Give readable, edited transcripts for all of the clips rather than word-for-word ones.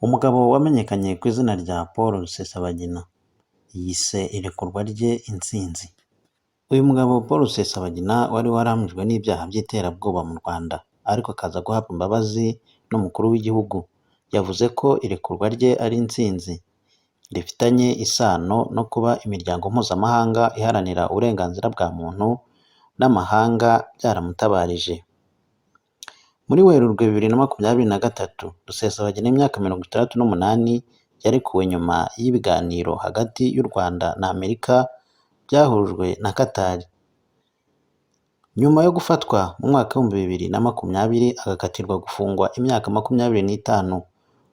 Umugabo wamenyekanye ku izina rya Paul Rusesabagina yise irekurwa rye intsinzi. Uyu mugabo Paul Rusesabagina wari warahamijwe n'ibyaha by'iterabwoba mu Rwanda ariko akaza guhabwa imbabazi n'umukuru w'igihugu, yavuze ko irekurwa rye ari intsinzi rifitanye isano no kuba imiryango mpuzamahanga iharanira uburenganzira bwa muntu n'amahanga byaramutabarije. Muri Werurwe 2023, Rusesabagina w'imyaka 68 yarekuwe nyuma y'ibiganiro hagati y'u Rwanda na Amerika byahujwe na Qatar. Nyuma yo gufatwa mu mwaka w'2020 agakatirwa gufungwa imyaka 25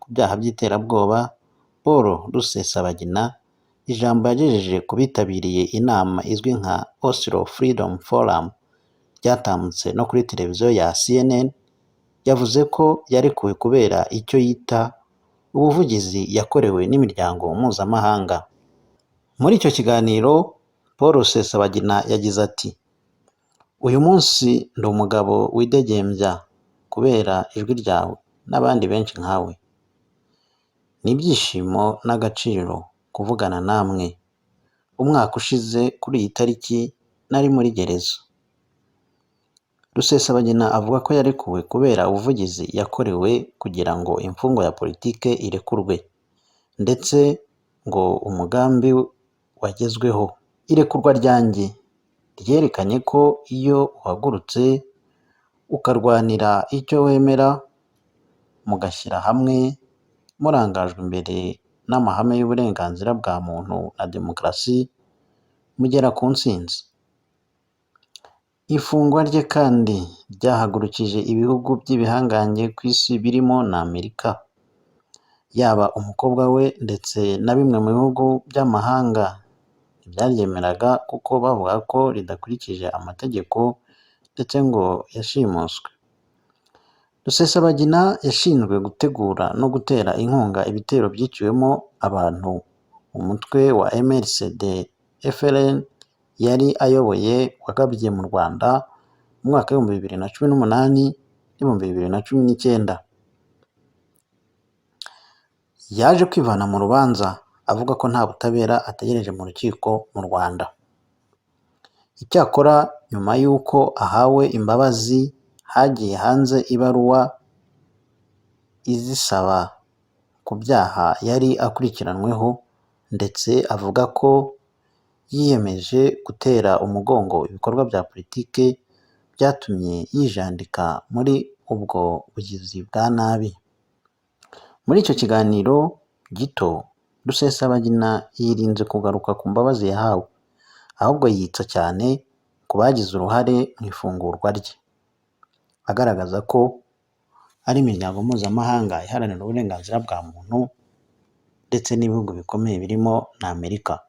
ku byaha by'iterabwoba, Paul Rusesabagina ijambo yagejeje ku bitabiriye inama izwi nka Oslo Freedom Forum ryatambutse no kuri televiziyo ya CNN, yavuze ko yarekuwe kubera icyo yita ubuvugizi yakorewe n'imiryango mpuzamahanga. Muri icyo kiganiro Paul Rusesabagina yagize ati: "Uyu munsi ndi umugabo widegembya kubera ijwi ryawe n'abandi benshi nkawe. Ni ibyishimo n'agaciro kuvugana namwe. Umwaka ushize kuri iyi tariki nari muri gereza." Rusesabagina avuga ko yarekuwe kubera ubuvugizi yakorewe kugira ngo imfungwa ya politike irekurwe, ndetse ngo umugambi wagezweho. "Irekurwa ryanjye ryerekanye ko iyo uhagurutse ukarwanira icyo wemera, mugashyira hamwe murangajwe imbere n'amahame y'uburenganzira bwa muntu na demokarasi, mugera ku ntsinzi." Ifungwa rye kandi ryahagurukije ibihugu by'ibihangange ku isi birimo na Amerika. Yaba umukobwa we ndetse na bimwe mu bihugu by'amahanga ntibyaryemeraga kuko bavuga ko ridakurikije amategeko ndetse ngo yashimuswe. Rusesabagina yashinjwe gutegura no gutera inkunga ibitero byiciwemo abantu umutwe wa MRCD FLN yari ayoboye wagabye mu Rwanda mu mwaka w'2018 n'2019. Yaje kwivana mu rubanza avuga ko nta butabera ategereje mu rukiko mu Rwanda. Icyakora nyuma y'uko ahawe imbabazi hagiye hanze ibaruwa izisaba ku byaha yari akurikiranweho, ndetse avuga ko yiyemeje gutera umugongo ibikorwa bya politike byatumye yijandika muri ubwo bugizi bwa nabi. Muri icyo kiganiro gito, Rusesabagina yirinze kugaruka ku mbabazi yahawe, ahubwo yitsa cyane ku bagize uruhare mu ifungurwa rye, agaragaza ko ari imiryango mpuzamahanga iharanira uburenganzira bwa muntu ndetse n'ibihugu bikomeye birimo na Amerika.